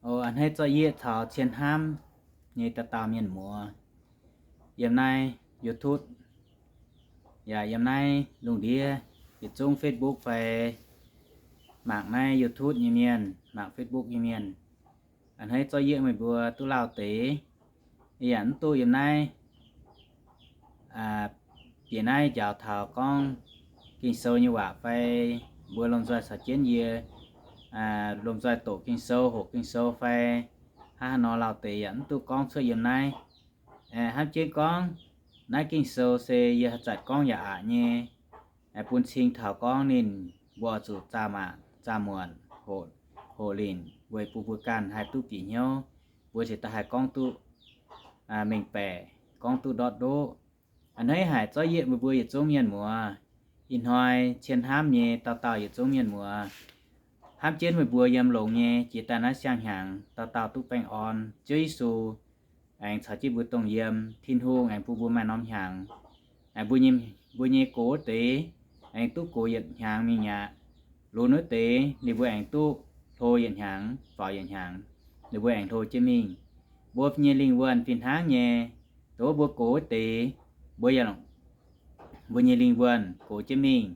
O a'hneiv zorqv yieqv caux cien hnamv nyei dauh dauh mienh muoz, yiem naaiv YouTube yaac yiem naaiv lungh ndiev, yietc zungv Facebook fai mangc naaiv YouTube nyei mienh, mangc Facebook nyei mienh, a'hneiv zorqv yieqv meih mbuo duqv lauh deix. Yaac mv duqv yiem naaiv bieqc naaiv njaaux taux gorngv Ging-Sou nyei waac fai mbuo lomh nzoih caux jienv yie lomh nzoih doqc Ging-Sou, hoqc Ging-Sou fai hnangv haaix nor lauh deix yaac mv duqv gorngv cuotv yiem naaiv. Hnamv jienv gorngv naaiv Ging-Sou se yie haaix zanc gorngv yaac aqc nyei, bun cing taux gorngv ninh mbuo zuqc zaah maanc zaah muonc hoqc linc weic bun mbuo ganh haih duqv bieqc hnyouv, mbuo cingx daaih haih gorngv duqv mengh baeqc, gorngv duqv ndortv ndoqv. A'hneiv haic zorqv yieqv meih mbuo yietc zungv mienh muoz. Ih hnoi cien hnamv nyei dauh dauh yietc zungv mienh muoz, hnamv jienv meih mbuo yiem longx nyei jiex daaih naaiv siang-hnyangx dauh dauh duqv baengh orn. Ziouv Yesu aengx caux jienv mbuo dongh yiem. Tin-Hungh aengx bun mbuo maaih norm hnyangx. Mbuo nyei gox wuov deix aengx duqv gox yietc hnyangx mingh aqv. Lunx wuov deix ninh mbuo aengx duqv hlo yietc hnyangx, faaux yietc hnyangx, ninh mbuo aengx hlo jienv mingh. Mbuo nyei lingh wuonh fih hnangv nyei, dongh wuov mbuo gox wuov deix, mbuo yaac, mbuo nyei lingh wuonh gox jienv mingh.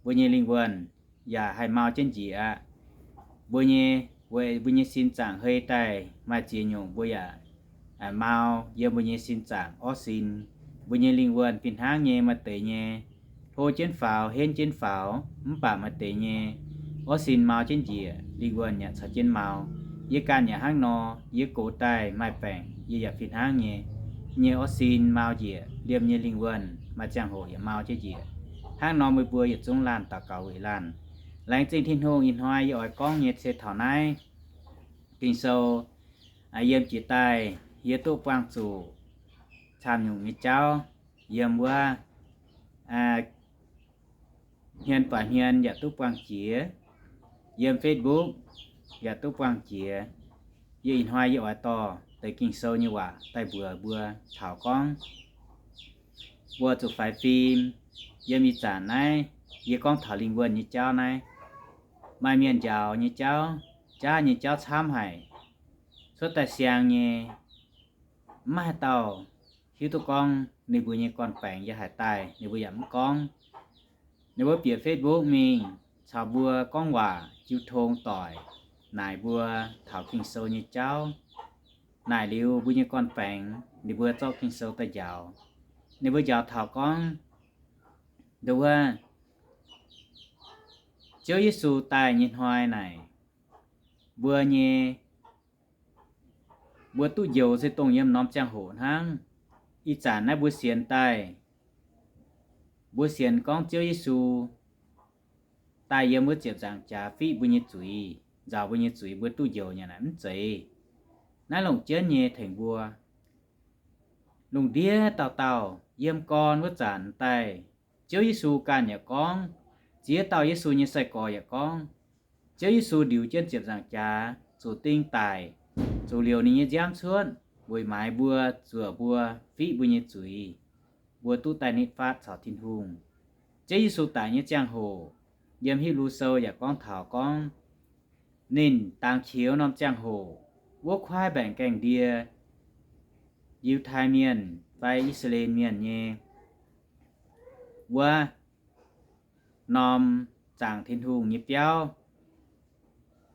Mbuo nyei lingh wuonh yaac haih mau jienv njiec aqv. Mbuo nyei, weic mbuo nyei sin zaangc hei daaih maaih ziex nyungc mbuo yaac mau yiem mbuo nyei sin zaangc orv sin. Mbuo nyei lingh wuonh fih hnangv nyei, maaih deix nyei hlo jienv faaux, henv jienv faaux, mv baac maaih deix nyei orv sin mau jienv njiec, lingh wuonh yaac caux jienv mau. Yie ganh yaac hnangv nor, yie gox daaih maaih baengc yie yaac fih hnangv nyei. Yie nyei orv sin mau njiec, liemh nyei lingh wuonh maaih ziangh hoc yaac mau jienv njiec. Hnangv nor meih mbuo yietc zungv laanh daux gaux weic laanh. Laengz zingh Tin-Hungh. Ih hnoi yie oix gorngv nyei se taux naaiv Ging-Sou yiem jiex daaih yie duqv buangh zuqc camv nyungc nyei jauv yiem wuov hmien faix hmien yaac duqv buangh jiex, yiem Facebook yaac duqv buangh jiex. Yie ih hnoi yie oix dorh deix Ging-Sou nyei waac daaih mbuox mbuo taux gorngv mbuo zuqc faix fim. Yiem ih zanc naaiv yie gorngv taux lingh wuonh nyei jauv naaiv, maaih mienh njaaux nyei jauv, jaav nyei jauv camv haic, cuotv daaih siang nyei, mv maaih haaix dauh hiuv duqv gorngv ninh mbuo nyei gorn-baengx yiem haaix daaih, ninh mbuo yaac mv gorngv. Ninh mbuo bieqc Facebook mingh caux mbuo gorngv waac jiu tong doic, naaic mbuo taux Ging-Sou nyei jauv. Naaic liuz mbuo nyei gorn-baengx ninh mbuo zorqv Ging-Sou daaih njaaux. Ninh mbuo njaaux taux gorngv nduov wuov Ziouv Yesu daaih nyei hnoi naaic, mbuo nyei, mbuo duqv njoux se dongh yiem norm ziangh hoc hnangv. Ih zanc naaiv mbuo sienx daaih, mbuo sienx gorngv Ziouv Yesu daaih yiem wuov ziepc nzaangc jaax fiqv mbuo nyei zuiz, nzaaux mbuo nyei zuiz, mbuo duqv njoux nyei naaic mv zeiz. Naaiv longc jienv nyei tengx mbuo. Lungh ndiev dauh dauh yiem gorn wuov zanc daaih, Ziouv Yesu ganh yaac gorngv, ziex dauh Yesu nyei sai-gorx yaac gorngv, Ziouv Yesu ndiux jienv ziepc nzaangc jaax zuqc ding daic, zuqc liouc ninh nyei nziaamv cuotv weic maaiz mbuo, zuoqc mbuo, fiqv mbuo nyei zuiz, mbuo duqv daaih nitv faatv caux Tin-Hungh. Ziouv Yesu daic nyei ziangh hoc, yiem Hipv^lu Sou yaac gorngv taux gorngv, ninh dangx qiex norm ziangh hoc, wuov kuaaiv mbaeqc gaengh ndie, Yiutai Mienh fai I^saa^laa^en Mienh nyei wuov norm zaangc Tin-Hungh nyei biauv,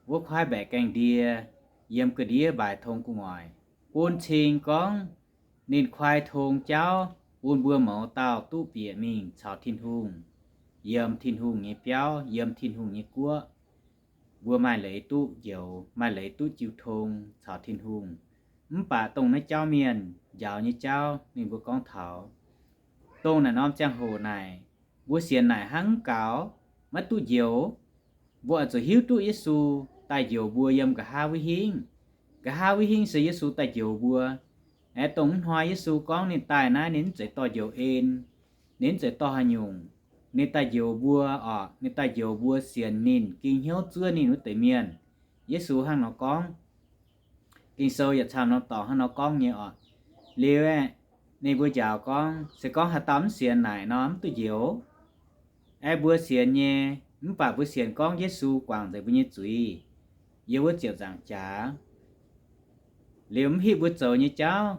wuov kuaaiv mbaeqc gaengh ndie, yiem ga'ndiev mbaaix tong gu'nguaaic, bun cing gorngv ninh kuaai tong jauv bun mbuo mouz dauh duqv bieqc mingh caux Tin-Hungh, yiem Tin-Hungh nyei biauv, yiem Tin-Hungh nyei guoqv. Mbuo maaih leiz duqv njoux, maaih leiz duqv jiu tong caux Tin-Hungh. Mv baac dongh naaiv jauv mienh njaaux nyei jauv, ninh mbuo gorngv taux, dongh naaic norm ziangh hoc naaic, mbuo sienx naaic hnangv mv gaux, maiv duqv njoux. Mbuo oix zuqc hiuv duqv Yesu daaih njoux mbuo yiem nqa'haav wuov hingv. Nqa'haav wuov hingv se Yesu daaih njoux mbuo. Aeqv, dongh mv hnoi Yesu gorngv ninh daaih naaiv ninh mv zeiz dorh njoux en, ninh mv zeiz dorh haaix nyungc. Ninh daaih njoux mbuo oc, ninh daaih njoux mbuo sienx ninh, ging hnyouv zuov ninh wuov deix mienh. Yesu hnangv nor gorngv. Ging-Sou yietc camv norm dorngx hnangv nor gorngv nyei oc. Liuz aeqv, ninh mbuo njaaux gorngv, se gorngv haaix dauh mv sienx naaic nor mv duqv njoux. Aeqv, mbuo sienx nyei, mv baac mbuo sienx gorngv Yesu guangc nzengc mbuo nyei zuiz yiem wuov ziepc nzaangc jaax, Liuz mv hitv mbuo zoux nyei jauv,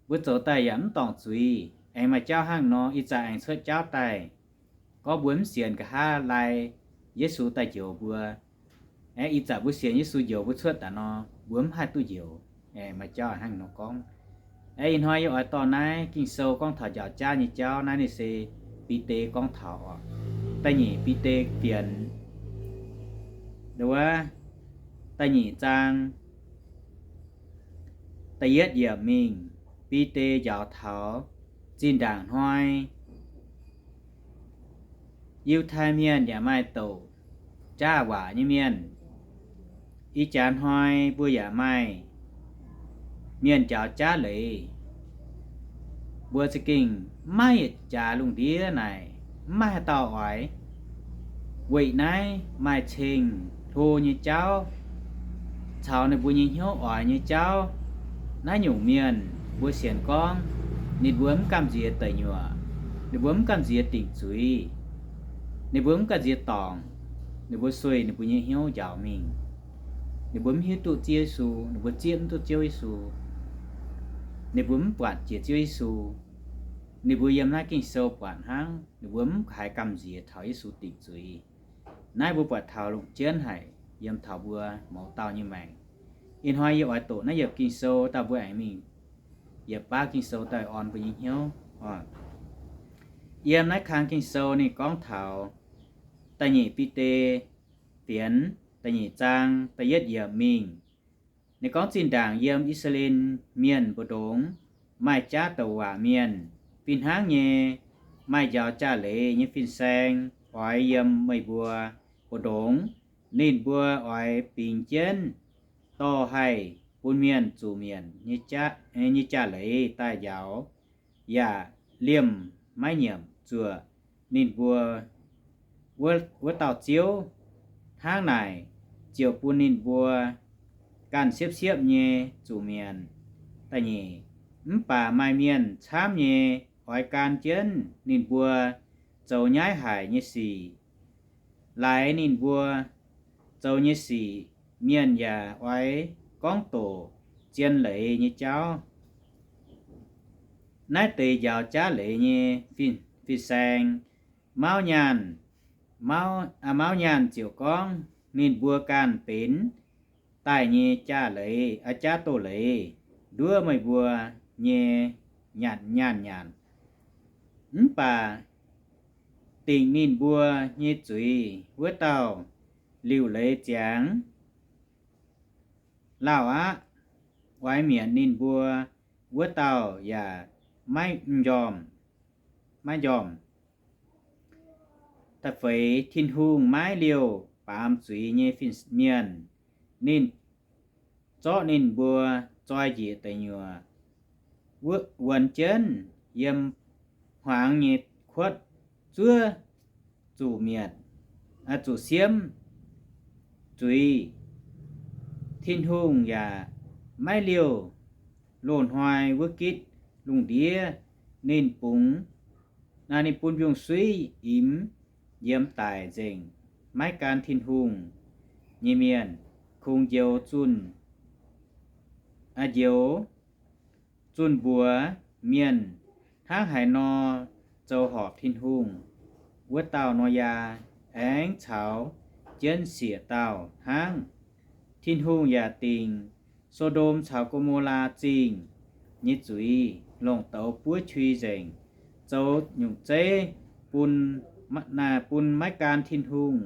mbuo zoux daaih yaac mv dorngc zuiz, aengx maaih jauv hnangv nor, ih zanc aengx cuotv jauv daaih. Gorngv mbuo mv sienx nqa'haav lai Yesu daaih njoux mbuo. Aeqv, ih zanc mbuo sienx Yesu njoux mbuo cuotv daaih nor, mbuo mv haih duqv njoux. Aeqv, maaih jauv hnangv nor gorngv. Aeqv, ih hnoi yie oix dorh naaiv Ging-Sou gorngv taux njaaux jaav nyei jauv. Naaiv ninh se Bide gorngv taux oc. Da'nyeic Bide fienx, wuov, da'nyeic zaang da'yietv yiemc mingh, Bide njaaux taux zinh ndaangc hnoi Yiutai Mienh yaac maaih douc jaav waac nyei mienh. Ih jaax hnoi mbuo yaac maaih mienh njaaux jaav leiz. Mbuo za'gengh maiv yietc jaax lungh ndiev naaic mv maaih haaix dauh oix. Weic naaiv maaih ceng-hlo nyei jauv caux ninh mbuo nyei hnyouv oix nyei jauv. Naaiv nyungc mienh mbuo sienx gorngv ninh mbuo mv gamh nziex deic nyuoqc, ninh mbuo mv gamh nziex dingc zuiz, ninh mbuo mv gamh nziex dorngc, ninh mbuo sueih ninh mbuo nyei hnyouv njaaux mingh. Ninh mbuo mv hiuv duqv Ziouv Yesu, ninh mbuo zieqv mv duqv Ziouv Yesu, ninh mbuo mv buatc jiex Ziouv Yesu. Ninh mbuo yiem naaiv Ging-Sou buatc hnangv, ninh mbuo mv haiz gamh nziex taux Yesu dingc zuiz. Naaiv mbuo buatc taux longc jienv haic yiem taux mbuo mouz dauh nyei maengc. Ih hnoi yie oix doqc naaiv yiemc Ging-Sou daaih mbuo aengx mingh yietc baav Ging-Sou daaih orn mbuo nyei hnyouv. Yiem naaiv kang Ging-Sou ninh gorngv taux da'nyeic Bide fienx da'nyeic zaang da'yietv yiemc mingh. Ninh gorngv zinh ndaangc yiem I^saa^laa^en Mienh mbu'ndongx maaih jaav douc waac mienh, fih hnangv nyei maaih njaaux jaav-leiz nyei fin-saeng oix yiem meih mbuo mbu'ndongx. Ninh mbuo oix bingx jienv dorh haih bun mienh zuqc mietc nyei jaav-leiz daaih njaaux, yaac liemh maiv nyiemc zuoqc ninh mbuo wuov dauh Ziouv. Hnangv naaic ziouc bun ninh mbuo ganh siepv-siepv nyei zuqc mietc. Da'nyeic, mv baac maaih mienh camv nyei oix gan jienv ninh mbuo zoux nyaiv haic nyei sic. Laaix ninh mbuo zoux nyei sic mienh yaac oix gorngv doqc zien leiz nyei jauv. Naaiv deix njaaux jaav leiz nyei fin-saeng, mauv nyaanh, mauv nyaanh ziouc gorngv, ninh mbuo ganh benx daaih nyei jaav-leiz, jaav doz-leiz nduov meih mbuo nyei nyaanh nyaanh. Mv baac dingc ninh mbuo nyei zuiz wuov dauh liuc leiz ziangx lauh aqv. Oix mietc ninh mbuo wuov dauh yaac maiv njormh, maiv njormh. Da'feix, Tin-Hungh maiv liouh baamz zuiz nyei fin-mienh. Ninh zorqv ninh mbuo zoi njiec deic nyuoqc, wuonx jienv yiem hmuangx nyei kuotv zuov zuqc mietc, zuqc siemv zuiz. Tin-Hungh yaac maiv liouh loz-hnoi wuov gitv lungh ndiev. Ninh bungx, ninh bun mbiungc-suiv imx yiemx daic nzengc. Maiv gan Tin-Hungh nyei mienh kungx njoux zunh, njoux zunh mbuox mienh hnangv haaix nor zoux horpc Tin-Hungh. Wuov dauh Noyaa aengx caux jienv siec dauh hnangv. Tin-Hungh yaac dingc So^ndom caux Go^mo^laa Zingh nyei zuiz longc douz buov qui nzengc, zoux nyungc zeiv bun, bun maiv gan Tin-Hungh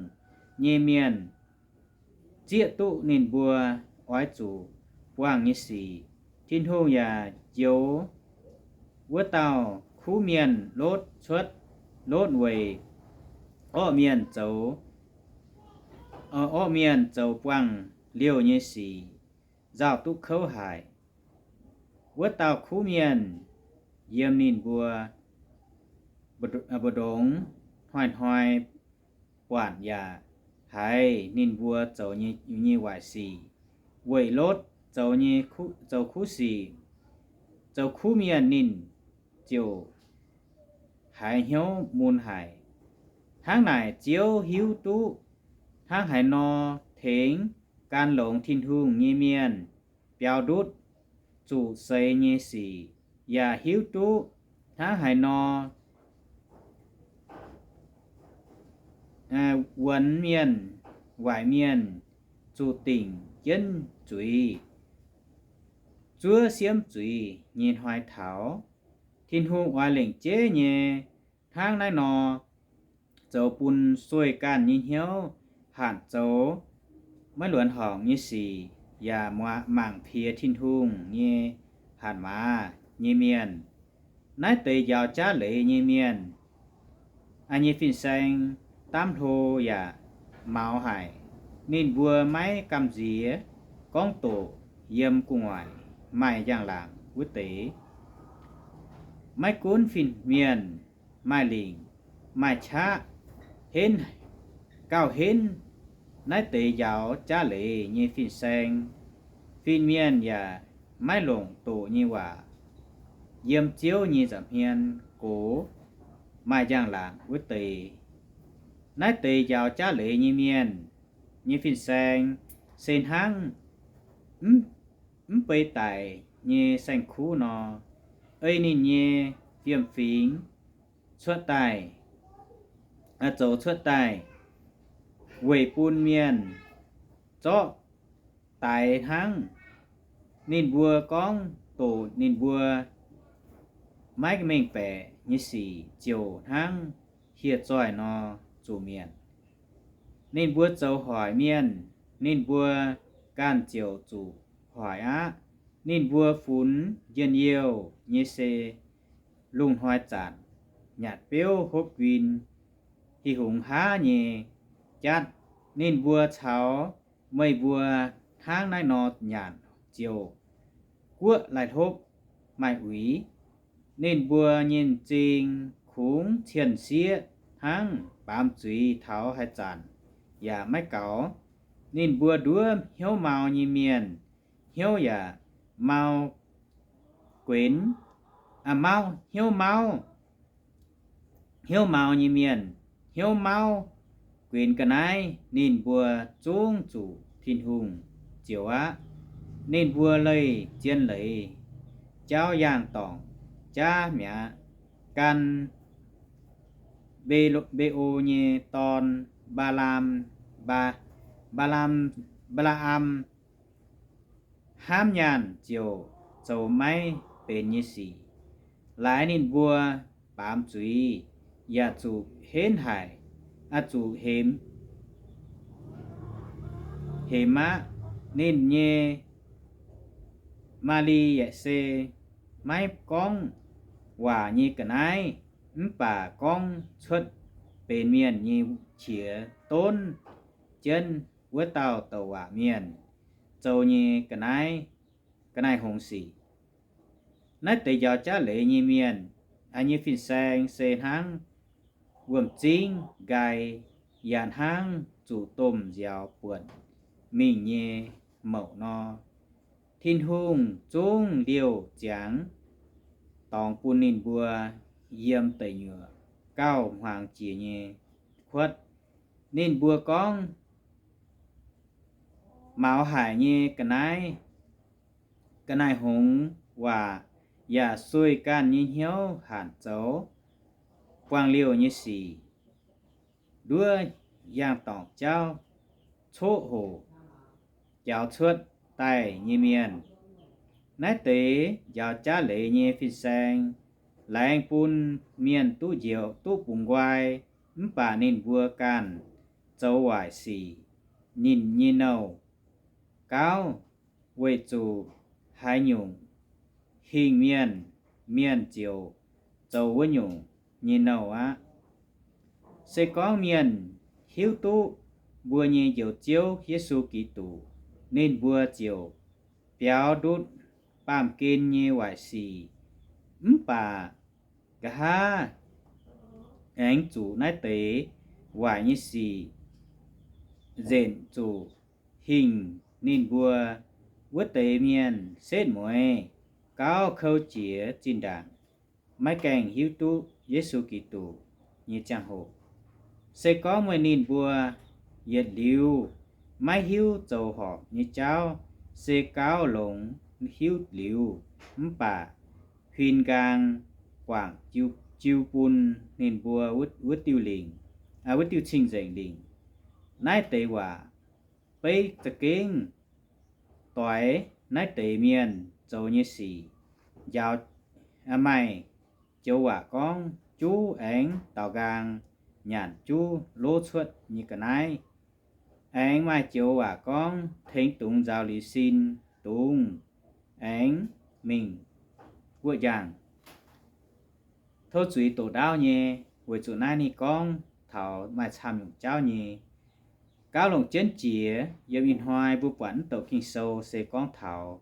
nyei mienh zieqv duqv ninh mbuo oix zuqc buangh nyei sic. Tin-Hungh yaac njoux wuov dauh kuv mienh Lotv cuotv. Lotv weic orqv mienh zoux, orqv mienh zoux buangh liouh nyei sic nzauh duqv kouv haic. Wuov dauh kuv mienh yiem ninh mbuo mbu'ndongx hnoi-hnoi buatc yaac haiz ninh mbuo zoux nyei, nyei waaic sic. Weic Lotv zoux nyei, zoux kuv sic, zoux kuv mienh ninh ziouc haiz hnyouv mun haic. Hnangv naaic Ziouv hiuv duqv hnangv haaix nor tengx gan longx Tin-Hungh nyei mienh biaux ndutv zuqc seix nyei sic, yaac hiuv duqv hnangv haaix nor wuonx mienh, waaic mienh zuqc dingc jienv zuiz, zuov siemv zuiz nyei hnoi taux. Tin-Hungh oix lengc jeiv nyei hnangv naaiv nor zoux bun sueih ganh nyei hnyouv hanc zoux maiv luonx horngc nyei sic, yaac mangc piex Tin-Hungh nyei hatc maaz nyei mienh. Naaiv deix njaaux jaav leiz nyei mienh, nyei fin-saeng, daamv hlo yaac maux haic. Ninh mbuo maiv gamh nziex gorngv doqc yiem gu'nguaaic maaih njang-laangc wuov deix. Maiv gunv fin-mienh maaih lingc maaih qaqv, henv, gauh henv naaiv deix njaaux jaav leiz nyei fin-saeng, fin-mienh yaac maiv longc doqc nyei waac yiem Ziouv nyei nza'hmien gox maaih njang-laangc wuov deix. Naaiv deix njaaux jaav leiz nyei mienh, nyei fin-saeng, se hnangv mv bei daic nyei saeng-kuv nor, ei ninh nyei fiem-fingx cuotv daaih, zoux cuotv daaih weic bun mienh zorqv daix hnangv. Ninh mbuo gorngv doqc ninh mbuo maiv mengh baeqc nyei sic ziouc hnangv hieh zoih nor zuqc mietc. Ninh mbuo zoux hoic mienh, ninh mbuo ganh ziouc zuqc hoic aqv. Ninh mbuo funx njien-youh nyei se lungh hnoi zanc nyanc beuv hopv guin, hih hungx haav nyei jatv. Ninh mbuo caux meih mbuo hnangv naaiv nor nyanc ziouc guoqv laih hlopv maaih uix. Ninh mbuo nyei m'zing kungx cien-sieqv hnangv baamz zuiz taux haaix zanc yaac maiv gaux. Ninh mbuo nduov hnyouv mau nyei mienh, hnyouv yaac mau guenx, mauv, hnyouv mauv, hnyouv mau nyei mienh, hnyouv mauv guenx ga'naaiv. Ninh mbuo zungv zuqc Tin-Hungh njoux aqv. Ninh mbuo leih zien leiz, jauv yaangh dorngc jaav mi'aqv. Gan Mbe^o nyei dorn, Mbaa^laam, Mbaa, Mbaa^laam, Mbaa^laa^am, hnamv nyaanh ziouc zoux maiv benx nyei sic. Laaix ninh mbuo baamz zuiz yaac zuqc henv haic, aqv, zuqc hemx, hemx aqv. Ninh nyei maaz-li yaac se maiv gorngv waac nyei ga'naaiv, mv baac gorngv cuotv benx mienh nyei qiex donv jienv wuov dauh douc waac mienh zoux nyei ga'naaiv, ga'naaiv-hngongx sic. Naaiv deix njaaux jaav leiz nyei mienh, nyei fin-saeng se hnangv wuom-zingv nqaai, yaac hnangv zuqc domh nziaaux buonc mingh nyei mouc nor. Tin-Hungh zungv liouh ziangx dorngx bun ninh mbuo yiem deic nyuoqc gauh hmuangx jiex nyei kuotv. Ninh mbuo gorngv, maux haic nyei ga'naaiv, ga'naaiv-hngongx waac, yaac sueih ganh nyei hnyouv hanc zoux buangh liouh nyei sic, nduov yaangh dorngc jauv, coqv hoc jaaux cuotv daaih nyei mienh. Naaiv deix njaaux jaav leiz nyei fin-saeng laengz bun mienh duqv njoux duqv bungx nqoi, mv baac ninh mbuo ganh zoux waaic sic ninh nyei nouh gauv, weic zuqc haaix nyungc hingh mienh, mienh ziouc zoux wuov nyungc nyei nouh aqv. Se gorngv mienh hiuv duqv mbuo nyei Njoux Ziouv Yesu Giduc, ninh mbuo ziouc biaux ndutv baamh gen nyei waaic sic. Mv baac nqa'haav aengx zuqc naaiv deix waaic nyei sic nzenc zuqc hingh ninh mbuo wuov deix mienh setv mueiz gauh kouv jiex zinh ndaangc, maiv gaengh hiuv duqv Yesu Giduc nyei ziangh hoc. Se gorngv meih ninh mbuo yietc liuz maiv hiuv zoux horpc nyei jauv, se gauh longx hiuv liuz, mv baac huin nqaang guangc jiu, jiu bun ninh mbuo wuov, wuov diuh lingc, wuov diuh cing-nzengc lingc. Naaiv deix waac beiv za'gengh doix naaiv deix mienh zoux nyei sic. Njaaux, maaih joux waac gorngv, juv aengx daaux nqaang nyanc juv lov cuotv nyei ga'naaiv. Aengx maaih joux waac gorngv, tengx dungz nzaaux liuz sin, dungz aengx mingh guoqv njang. Tov zuiz doqc ndaauv nyei, weic zuqc naaiv ninh gorngv taux maaih camv nyungc jauv nyei. Gauv longc jienv jiex yiem ih hnoi mbuo buatc mv douc Ging-Sou se gorngv taux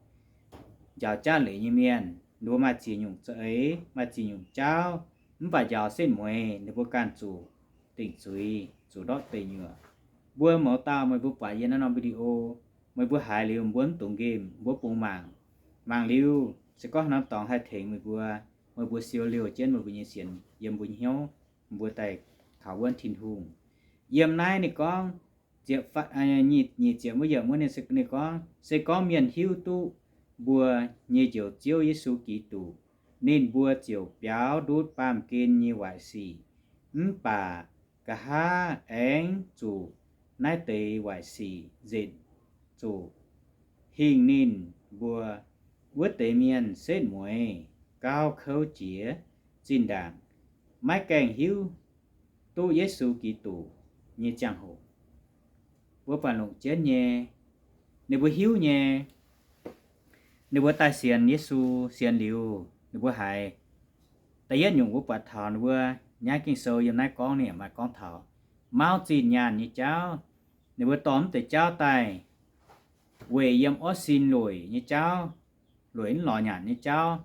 njaaux jaav leiz nyei mienh, ninh mbuo maaih ziex nyungc za'eix, maaih ziex nyungc jauv, mv baac njaaux setv mueiz ninh mbuo ganh zuqc dingc zuiz, zuqc ndortv deic nyuoqc. Mbuo mouz dauh meih mbuo buatc yiem naaiv norm video, meih mbuo haiz liuz mbuo mv dungx nqemh, mbuo bungx mangc. Mangc liuz se gorngv norm dorngx haih tengx meih mbuo, meih mbuo siou liouh jienv meih mbuo nyei sienx yiem mbuo nyei hnyouv, mbuo daaih kaux wuonv Tin-Hungh. Yiem naaiv ninh gorngv, ziepc, nyic ziepc wuov yiemc wuov ninh gorngv, se gorngv mienh hiuv duqv mbuo nyei Njoux Ziouv Yesu Giduc, ninh mbuo ziouc biaux ndutv baamh gen nyei waaic sic, mv baac nqa'haav aengx zuqc naaiv deix waaic sic nzengc zuqc. Hingh ninh mbuo wuov deix mienh setv mueiz gauh kouv jiex zinh ndaangc maiv gaengh hiuv duqv Yesu Giduc nyei ziangh hoc. Mbuo buatc longc jienv nyei, ninh mbuo hiuv nyei, ninh mbuo daaih sienx Yesu, sienx liuz ninh mbuo haiz, da'yietv nyungc mbuo buatc taux ninh mbuo nyaiv Ging-Sou yiem naaiv gorngv ninh maaih gorngv taux mauv zinh nyaanh nyei jauv. Ninh mbuo dorh mv deix jauv daaih weic yiem orv sin loic nyei jauv, loic mv lorz nyanc nyei jauv,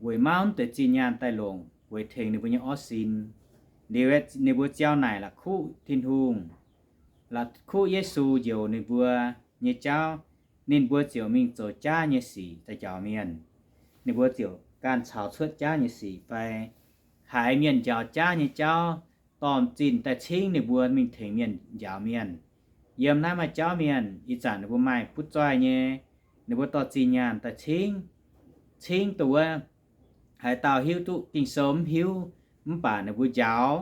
weic mauv mv deix zinh nyaanh daaih longc weic tengx ninh mbuo nyei orv sin. Liuz ninh mbuo ziau naaic la'kuqv Tin-Hungh, la'kuqv Yesu njoux ninh mbuo nyei jauv, ninh mbuo ziouc mingh zoux jaav nyei sic daaih njaaux mienh. Ninh mbuo ziouc ganh caux cuotv jaav nyei sic fai haiz mienh njaaux jaav nyei jauv, dorh zinh daaih cingv ninh mbuo mingh tengx mienh njaaux mienh. Yiem naaiv maaih jauv mienh ih zanc ninh mbuo maaih butv zoih nyei, ninh mbuo dorh zinh nyaanh daaih cingv, cingv dongh wuov haaix dauh hiuv duqv Ging-Sou mv hiuv, mv baac ninh mbuo njaaux,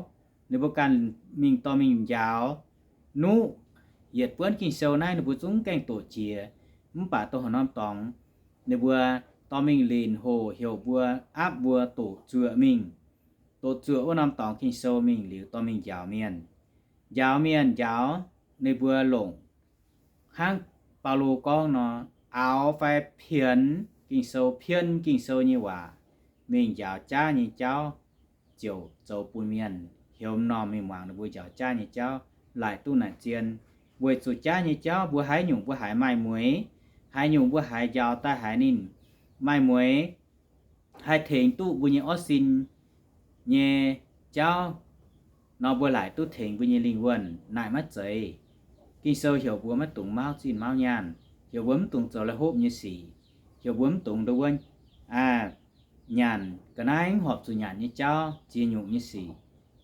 ninh mbuo ganh mingh dorh mingh njaaux nuqv. Yietc buonv Ging-Sou naaiv ninh mbuo zungv gaengh doqc jiex, mv baac dongh haaix norm dorngx ninh mbuo dorh mingh linc hoc heuc mbuo, aapv mbuo doqc zuoqc mingh, doqc zuoqc wuov norm dorngx Ging-Sou mingh liuz dorh mingh njaaux mienh. Njaaux mienh njaaux, ninh mbuo longc hnangv Baulo gorngv nor, aaux fai pienx Ging-Sou, pien Ging-Sou nyei waac mingh njaaux jaav nyei jauv, ziouc zoux bun mienh heuc m'normh mingh muangx ninh mbuo njaaux jaav nyei jauv, laaic duqv naaic zien. Weic zuqc jaav nyei jauv mbuo haaix nyungc mbuo haiz maaih mueix, haaix nyungc mbuo haiz njaaux daaih haiz ninh maaih mueix, haih tengx duqv mbuo nyei orv sin nyei jauv nor, mbuo laaic duqv tengx mbuo nyei lingh wuonh naaic maiv zeiz. Ging-Sou heuc mbuo maiv dungx mauv zinh mauv nyaanh, heuc mbuo mv dungx zoux la'hopv nyei sic, heuc mbuo mv dungx ndo wuov nyanc ga'naaiv mv horpc zuqc nyanc nyei jauv, ziex nyungc nyei sic.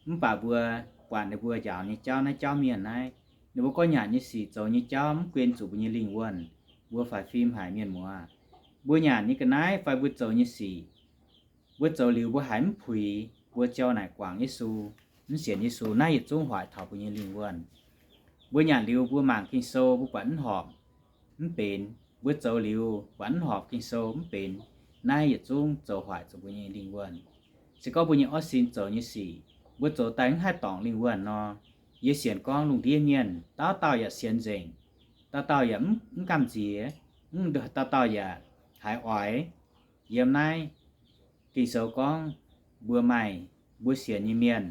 Mv baac mbuo buatc ninh mbuo njaaux nyei jauv, naaiv jauv mienh naaiv, ninh mbuo gorngv nyanc nyei sic zoux nyei jauv mv guen zuqc mbuo nyei lingh wuonh, mbuo faix fim haic mienh muoz. Mbuo nyanc nyei ga'naaiv fai mbuo zoux nyei sic, mbuo zoux liuz mbuo haiz mv puix, mbuo ziouc naaic guangc Yesu, mv sienx Yesu, naaiv yietc zungv hoic taux mbuo nyei lingh wuonh. Mbuo nyanc liuz mbuo mangc Ging-Sou mbuo buatc mv horpc, mv benx. Mbuo zoux liuz buatc mv horpc Ging-Sou mv benx, naaiv yietc zungv zoux hoic zuqc mbuo nyei lingh wuonh. Se gorngv mbuo nyei orv sin zoux nyei sic, mbuo zoux daaih mv haih dorngc lingh wuonh nor, yie sienx gorngv lungh ndiev mienh dauh dauh yaac sienx nzengc, dauh dauh yaac mv gamh nziex, dauh dauh yaac haiz oix. Yiem naaiv Ging-Sou gorngv, mbuo maaih, mbuo sienx nyei mienh,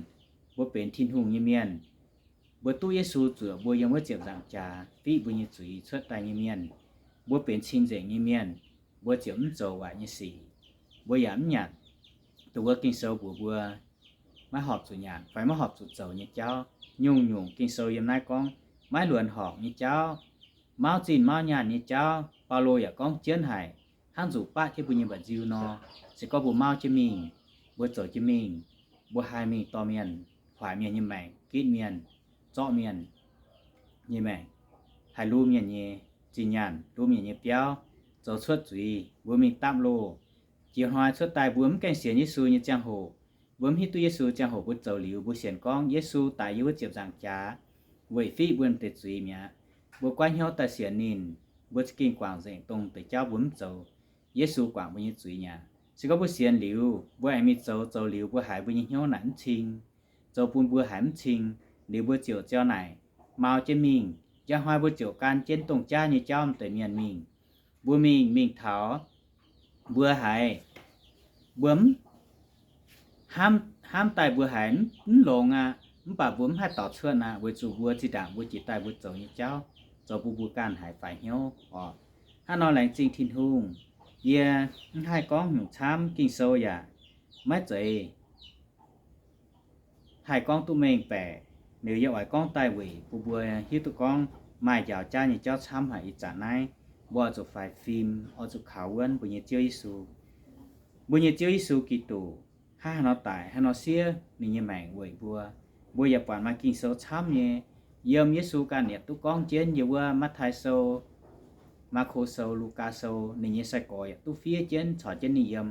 mbuo benx Tin-Hungh nyei mienh, mbuo duqv Yesu zuoqc mbuo yiem wuov ziepc nzaangc jaax fiqv mbuo nyei zuiz cuotv daaih nyei mienh, mbuo benx cing-nzengc nyei mienh, mbuo ziouc mv zoux waaic nyei sic, mbuo yaac mv nyanc dongh wuov Ging-Sou mbuox mbuo maiv horpc zuqc nyanc fai maiv horpc zuqc zoux nyei jauv. Nyungc-nyungc Ging-Sou yiem naaiv gorngv maiv luonx horpc nyei jauv, mauv zinh mauv nyaanh nyei jauv. Baulo yaac gorngv jienv haic, hnangv nzuqc baqv jienv mbuo nyei mba'nziu nor. Se gorngv mbuo mauv jienv mingh, mbuo zoux jienv mingh, mbuo haih mingh dorh mienh, hoic mienh nyei maengc, gitv mienh, zorqv mienh nyei maengc, haih luv mienh nyei zinh nyaanh, luv mienh nyei biauv, zoux cuotv zuiz, mbuo mingh dapv loh. Jiex hnoi cuotv daaih mbuo mv gaengh sienx Yesu nyei ziangh hoc, mbuo mv hiuv duqv Yesu ziangh hoc mbuo zoux liuz, mbuo sienx gorngv Yesu daic yiem wuov ziepc nzaangc jaax weic fiqv mbuo deix zuiz mi'aqv. Mbuo goiv hnyouv daaih sienx ninh, mbuo za'gengh guangc nzengc dongh deix jauv mbuo mv zoux, Yesu guangc mbuo nyei zuiz mi'aqv. Se gorngv mbuo sienx liuz, mbuo aengx mingh zoux, zoux liuz mbuo haiz mbuo nyei hnyouv naaic mv cing, zoux bun mbuo haiz mv cing, liuz mbuo ziouc ziau naaic mau jienv mingh. Njang hnoi mbuo ziouc gan jienv dongh jaav nyei jauv m'deix mienh mingh. Mbuo mingh, mingh taux mbuo haiz, mbuo mv hnamv, hnamv daaih mbuo haiz mv longx aqv, mv baac mbuo mv haih dorc cuotv aqv, weic zuqc mbuo zinh ndaangc mbuo jiex daaih mbuo zoux nyei jauv zoux bun mbuo ganh haiz faix hnyouv oc. Hnangv nor laengz zingh Tin-Hungh, yie mv haih gorngv nyungc camv, Ging-Sou yaac maiv zeiz haih gorngv duqv mengh baeqc. Liuz yie oix gorngv daaih weic bun mbuo hiuv duqv gorngv maaih njaaux jaav nyei jauv camv haic. Ih zanc naaiv mbuo oix zuqc faix fim, oix zuqc kaux wuonv mbuo nyei Ziouv Yesu. Mbuo nyei Ziouv Yesu Giduc hnangv haaix nor daic, haaix nor siev ninh nyei maengc weic mbuo. Mbuo yaac buatc maaih Ging-Sou camv nyei, yiem Yesu ganh yaac duqv gorngv jienv yiem wuov Matv^taai Sou, Maako Sou, Lugaa Sou, ninh nyei sai-gorx yaac duqv fiev jienv, caux jienv ninh yiem,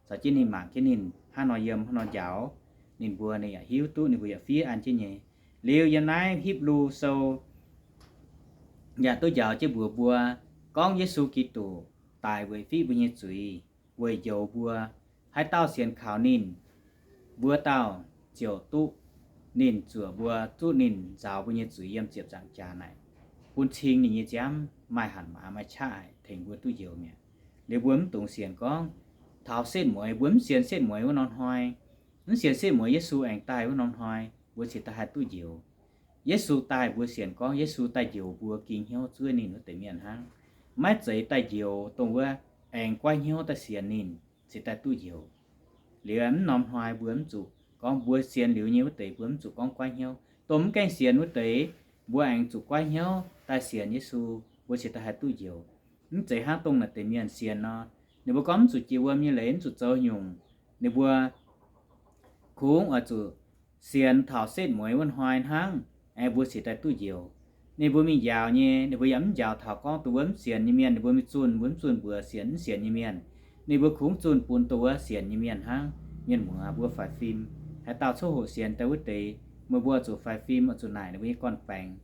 caux jienv ninh mangc jienv ninh hnangv nor yiem, hnangv nor njaaux ninh mbuo, ninh yaac hiuv duqv, ninh mbuo yaac fiev an jienv nyei. Liuz yiem naaiv Hipv^lu Sou yaac duqv njaaux jienv mbuox mbuo gorngv Yesu Giduc daic weic fiqv mbuo nyei zuiz, weic njoux mbuo. Haaix dauh sienx kaux ninh, mbuo dauh ziouc duqv ninh zuoqc mbuo, zuqv ninh nzaaux mbuo nyei zuiz yiem ziepc nzaangc jaax naaic, bun cing ninh nyei nziaamv maaih hatc maaz, maaih qaqv tengx mbuo duqv njoux mi'aqv. Liuz mbuo mv dungx sienx gorngv taux setv mueiz, mbuo mv sienx setv mueiz wuov norm hnoi, mv sienx setv mueiz Yesu aengx daaih wuov norm hnoi, mbuo cingx daaih haih duqv njoux. Yesu daaih mbuo sienx gorngv Yesu daaih njoux mbuo ging hnyouv zuov ninh wuov deix mienh hnangv. Maiv zeiz daaih njoux dongh wuov aengx goiv hnyouv daaih sienx ninh cingx daaih duqv njoux. Liuz mv norm hnoi mbuo mv zuqc gorngv mbuo sienx liuz nyei wuov deix mbuo mv zuqc gorngv goiv hnyouv. Dongh mv gaengh sienx wuov deix, mbuo aengx zuqc goiv hnyouv daaih sienx Yesu, mbuo cingx daaih haih duqv njoux. Mv zeiz hnangv dongh naaic deix mienh sienx nor, ninh mbuo gorngv mv zuqc jiex wuom nyei leiz, mv zuqc zoux nyungc, ninh mbuo kungx oix zuqc sienx taux setv mueiz wuov hnoi hnangv, aengx mbuo cingx daaih duqv njoux. Ninh mbuo mingh njaaux nyei, ninh mbuo yaac mv njaaux taux gorngv dongh wuov mv sienx nyei mienh, ninh mbuo mingh zunh, mbuo mv zunh mbuox sienx, mv sienx nyei mienh. Ninh mbuo kungx zunh bun dongh wuov sienx nyei mienh hnangv. Mienh muoz, mbuo faix fim. Haaix dauh coqv hoqc sienx daaih wuov deix, meih mbuo zuqc faix fim, oix zuqc naaic ninh mbuo nyei gorn-baengx,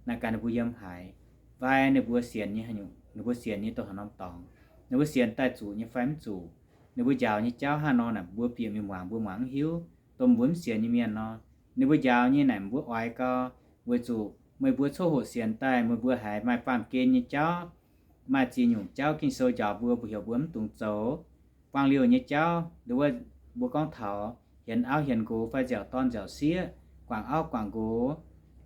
naaic gaax ninh mbuo yiem haaix, fai ninh mbuo sienx nyei haaix nyungc, ninh mbuo sienx nyei dongh haaix norm dorngx, ninh mbuo sienx daaih zuqc nyei fai mv zuqc, ninh mbuo njaaux nyei jauv hnangv nor naaic, mbuo bieqc mingh muangx mbuo muangx mv hiuv. Dongh mbuo mv sienx nyei mienh nor, ninh mbuo njaaux nyei naaic mbuo oix gau, weic zuqc meih mbuo coqv hoqc sienx daaih, meih mbuo haiz maaih baamh gen nyei jauv, maaih ziex nyungc jauv Ging-Sou njaaux mbuo, mbuo heuc mbuo mv dungx zoux. Buangh liouh nyei jauv, nduov mbuo gorngv taux hienx auv hienx nqox fai nziaauc dorn nziaauc sieqv, guangc auv guangc nqox,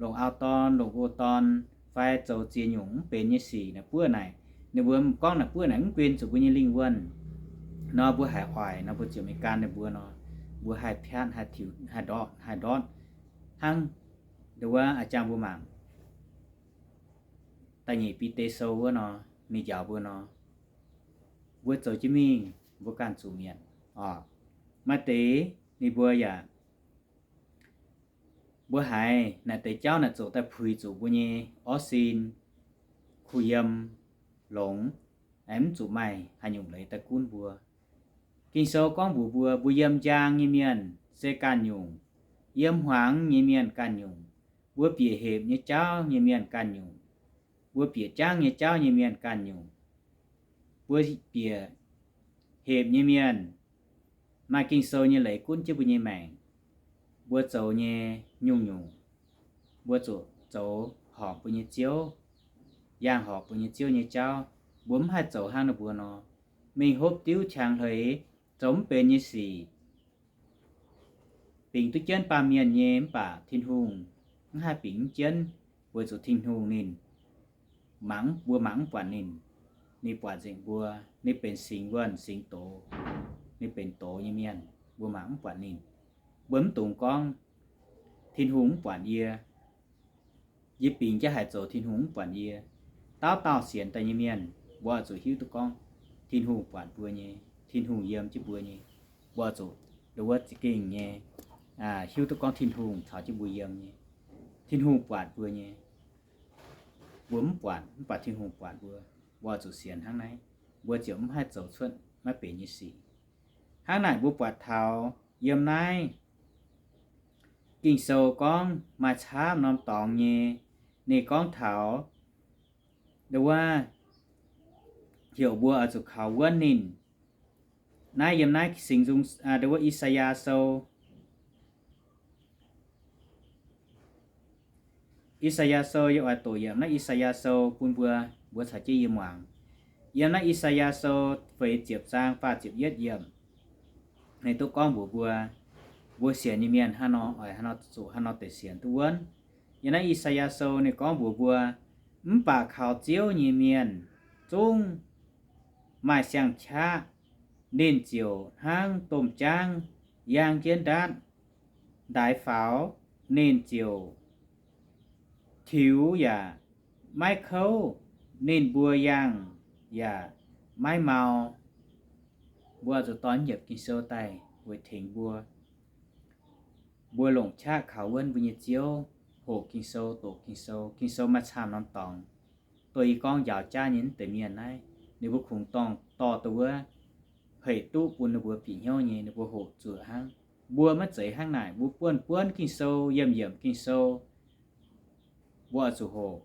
longc auv dorn longc nqox dorn, fai zoux ziex nyungc mv benx nyei sic naaic buov naaic, ninh mbuo gorngv naaic buov naaic mv guen zuqc mbuo nyei lingh wuonh nor, mbuo haiz oix nor, mbuo ziouc mingh gan ninh mbuo nor, mbuo haih piatv, haih tiux, haih ndortv, haih ndortv hnangv. Nduov a'jang mbuo mangc da'nyeic Bide Sou wuov nor, ninh njaaux mbuo nor, mbuo zoux jienv mingh, mbuo ganh zuqc mietc oc. Maaih deix ninh mbuo yaac, mbuo haiz naaic deix jauv naaic zoqc daaih puix zuqc mbuo nyei orv sin, kuh yiem, longx, aengx mv zuqc maaih haaix nyungc leiz daaih gunv mbuo. Ging-Sou gorngv mbuox mbuo, mbuo yiem njang nyei mienh se ganh nyungc, yiem hmuangx nyei mienh ganh nyungc, mbuo bieqc hepc nyei jauv nyei mienh ganh nyungc, mbuo bieqc jangv nyei jauv nyei mienh ganh nyungc, mbuo bieqc hepc nyei mienh, maaih Ging-Sou nyei leiz gunv jienv mbuo nyei maengc, mbuo zoux nyei nyungc-nyungc, mbuo zuqc zoux horpc mbuo nyei Ziouv, yangh horpc mbuo nyei Ziouv nyei jauv. Mbuo mv haih zoux hnangv ninh mbuo nor, mingh hopv diuv qangx hleix, zoux mv benx nyei sic, bingx duqv jienv baamh mienh nyei, mv baac Tin-Hungh mv haih bingx mv jienv, weic zuqc Tin-Hungh ninh mangc, mbuo mangc mv buatc ninh. Ninh buatc nzengc mbuo. Ninh benx singx wuonh singx doz, ninh benx doz nyei mienh, mbuo mangc mv buatc ninh. Mbuo mv dungx gorngv, Tin-Hungh mv buatc yie. Yie bingx jienv haaix zoux Tin-Hungh mv buatc yie. Dauh dauh sienx daaih nyei mienh, mbuo oix zuqc hiuv duqv gorngv Tin-Hungh buatc mbuo nyei, Tin-Hungh yiem jienv mbuo nyei. Mbuo oix zuqc nduov wuov za'gengh nyei hiuv duqv gorngv Tin-Hungh caux jienv mbuo yiem nyei. Tin-Hungh buatc mbuo nyei. Mbuo mv buatc, mv baac Tin-Hungh buatc mbuo. Mbuo oix zuqc sienx hnangv naaiv. mbuo ziouc mv haih zoux cuotv maiv benx nyei sic. Hnangv naaic mbuo buatc taux yiem naaiv Ging-Sou gorngv maaih camv norm dorngx nyei, ninh gorngv taux ndo wuov heuc mbuo oix zuqc kaux wuonv ninh. Naaiv yiem naaiv Singx Nzung, ndo wuov I^saa^yaa Sou. I^saa^yaa Sou yie oix doqc yiemc naaiv I^saa^yaa Sou bun mbuo, mbuo caux jienv yie muangx. Yiem naaiv I^saa^yaa Sou feix ziepc zaang faah ziepc yietv yiemc, ninh duqv gorngv mbuox mbuo, mbuo sienx nyei mienh hnangv nor oix hnangv nor zuqc hnangv nor deix sienx duqv wuonv. Yiem naaiv I^saa^yaa Sou ninh gorngv mbuox mbuo, mv baac kaux Ziouv nyei mienh zungv maaih siang-qaqv, ninh ziouc hnangv domh jaangv yangh jienv ndaatv ndaix faaux, ninh ziouc tiux yaac maiv kouv, ninh mbuo yangh yaac maiv mau. Mbuo zuqc dorh yiemc Ging-Sou daaih weic tengx mbuo. Mbuo longc qaqv kaux wuonv mbuo nyei Ziouv, hoqc Ging-Sou, doqc Ging-Sou. Ging-Sou maaih camv norm dorngx. Doix yie gorngv njaaux jaav nyei mv deix mienh naaiv, ninh mbuo kungx dorngc dorh duqv wuov, hec duqv bun ninh mbuo bieqc hnyouv nyei, ninh mbuo hoqc zuoqc hnangv. Mbuo maiv zeiz hnangv naaic. Mbuo buonv-buonv Ging-Sou, yiemh-yiemc Ging-Sou, mbuo oix zuqc hoqc.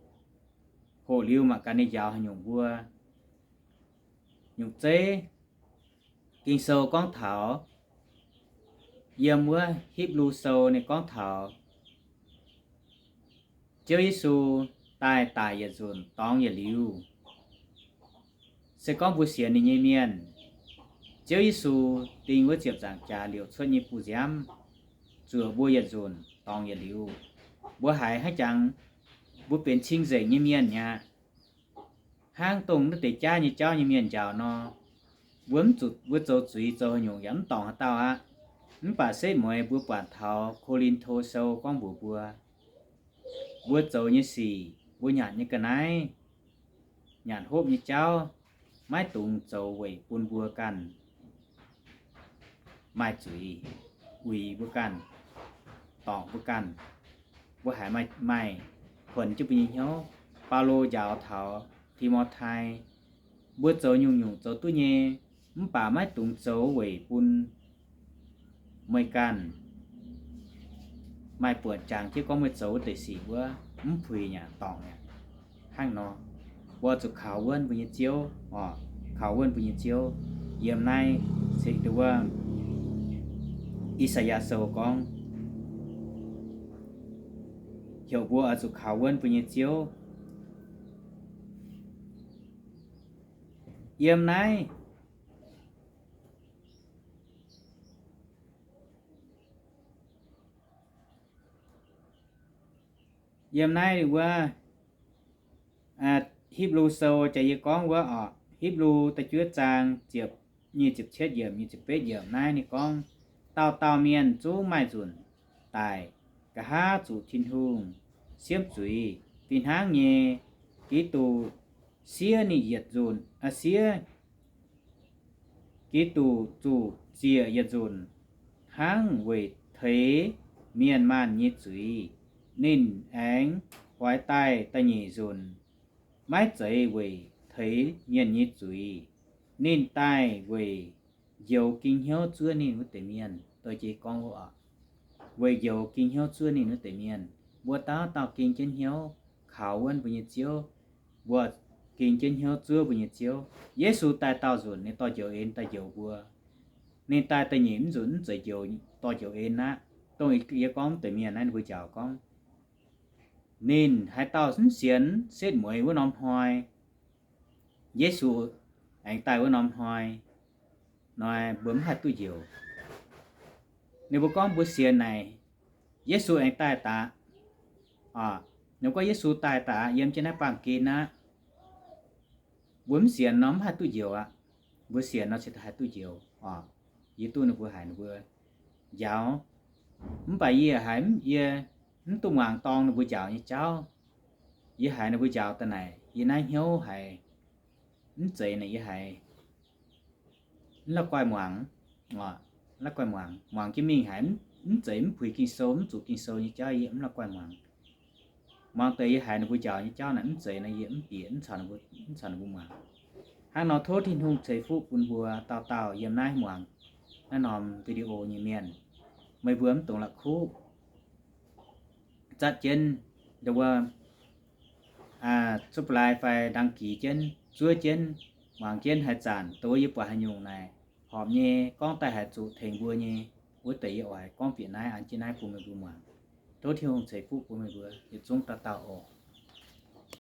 Hoqc liuz mangc gaax ninh njaaux haaix nyungc mbuo. Nyungc zeiv Ging-Sou gorngv taux, yiem wuov Hipv^lu Sou ninh gorngv taux Ziouv Yesu daaih daic yietc nzunc dorngx yietc liuz, se gorngv mbuo sienx ninh nyei mienh, Ziouv Yesu ding wuov ziepc nzaangc jaax liouc cuotv nyei bu nziaamv zuoqc mbuo yietc nzunc dorngx yietc liuz, mbuo haiz hnangv jangx mbuo benx cing-nzengc nyei mienh mi'aqv. Hnangv dongh naaiv deix jaav nyei jauv nyei mienh njaaux nor, mbuo mv zuqc, mbuo zoux zuiz zoux haaix nyungc yaac mv dorngc haaix dauh aqv. Mv baac setv mueiz mbuo buatc taux Ko^lin^to Sou gorngv mbuox mbuo, mbuo zoux nyei sic, mbuo nyanc nyei ga'naaiv, nyanc hopv nyei jauv, maiv dungx zoux weic bun mbuo ganh maaih zuiz, uix mbuo ganh, dorngc mbuo ganh. Mbuo haiz maaih, maaih kuonx jienv mbuo nyei hnyouv. Baulo njaaux taux Ti^mo^tai, mbuo zoux nyungc-nyungc zoux duqv nyei, mv baac maiv dungx zoux weic bun meih ganh maaih buonc jangx jienv gorngv meih zoux wuov deix sic wuov mv puix yaac dorngc yaac hnangv nor. Mbuo zuqc kaux wuonv mbuo nyei Ziouv oc, kaux wuonv mbuo nyei Ziouv. Yiem naaiv se wuov I^saa^yaa Sou gorngv, heuc mbuo oix zuqc kaux wuonv mbuo nyei Ziouv. Yiem naaiv, yiem naaiv wuov Hipv^lu Sou jaax yie gorngv wuov oc, Hipv^lu da'juov zaang ziepc nyic ziepc cietv yiemc, nyic ziepc betv yiemc naaiv ninh gorngv, dauh dauh mienh zungv maaih nzunc daic, nqa'haav zuqc Tin-Hungh siemv zuiz. Fih hnangv nyei, Giduc siev ninh yietc nzunc, siev Giduc zuqc ziec yietc nzunc hnangv weic teix mienh maanh nyei zuiz. Ninh aengx oix daaih da'nyeic nzunc, maiv zeiz weic teix mienh nyei zuiz. Ninh daaih weic njoux ging hnyouv zuov ninh wuov deix mienh. Doix jiex gorngv wuov oc, weic njoux ging hnyouv zuov ninh wuov deix mienh. Mbuo dauh dauh ging jienv hnyouv kaux wuonv mbuo nyei Ziouv. Mbuo ging jienv hnyouv zuov mbuo nyei Ziouv. Yesu daaih daauh nzunc ninh dorh njoux en daaih njoux mbuo. Ninh daaih da'nyeic mv nzunc mv zeiz njoux, dorh njoux en aqv. Dongh yie gorngv mv deix mienh naaiv ninh mbuo njaaux gorngv, ninh haaix dauh mv sienx setv mueiz wuov norm hnoi, Yesu aengx daaih wuov norm hnoi, nor mbuo mv haih duqv njoux. Ninh mbuo gorngv mbuo sienx naaic, Yesu aengx daaih daaih, ninh gorngv Yesu daaih daaih yiem jienv naaiv baamh gen aqv. Mbuo mv sienx nor mv haih duqv njoux aqv. Mbuo sienx nor se haih duqv njoux oc. Yie duqv ninh mbuo haiz ninh mbuo njaaux, mv baac yie haiz yie mv duqv muangx dorng ninh mbuo njaaux nyei jauv. Yie haiz ninh mbuo njaaux daaih naaic, yie naaiv hnyouv haiz mv zeiz naaic, yie haiz mv la'guaih muangx, la'guaih muangx. Muangx jienv mingh haiz mv zeiz, mv puix Ging-Sou, mv zuqc Ging-Sou nyei jauv, yie mv la'guaih muangx. Muangx deix yie haiz ninh mbuo njaaux nyei jauv naaic mv zeiz nor, yie mv bieqc, mv caux ninh mbuo muangx. Hnangv nor tov Tin-Hungh ceix fuqv bun mbuo dauh dauh yiem naaiv muangx naaiv norm video nyei mienh. Meih mbuo mv dungx la'kuqv zatv jienv nda wuov subscribe fai đăng ký jienv, zuov jienv, muangx jienv haaix zanc dongh yie buatc haaix nyungc naaic horpc nyei, gorngv daaih haaix zuqc tengx mbuo nyei, wuov deix yie oix gorngv bieqc naaiv an jienv naaiv bun meih mbuo muangx. Tov Tin-Hungh ceix fuqv bun meih mbuo yietc zungv dauh dauh oc.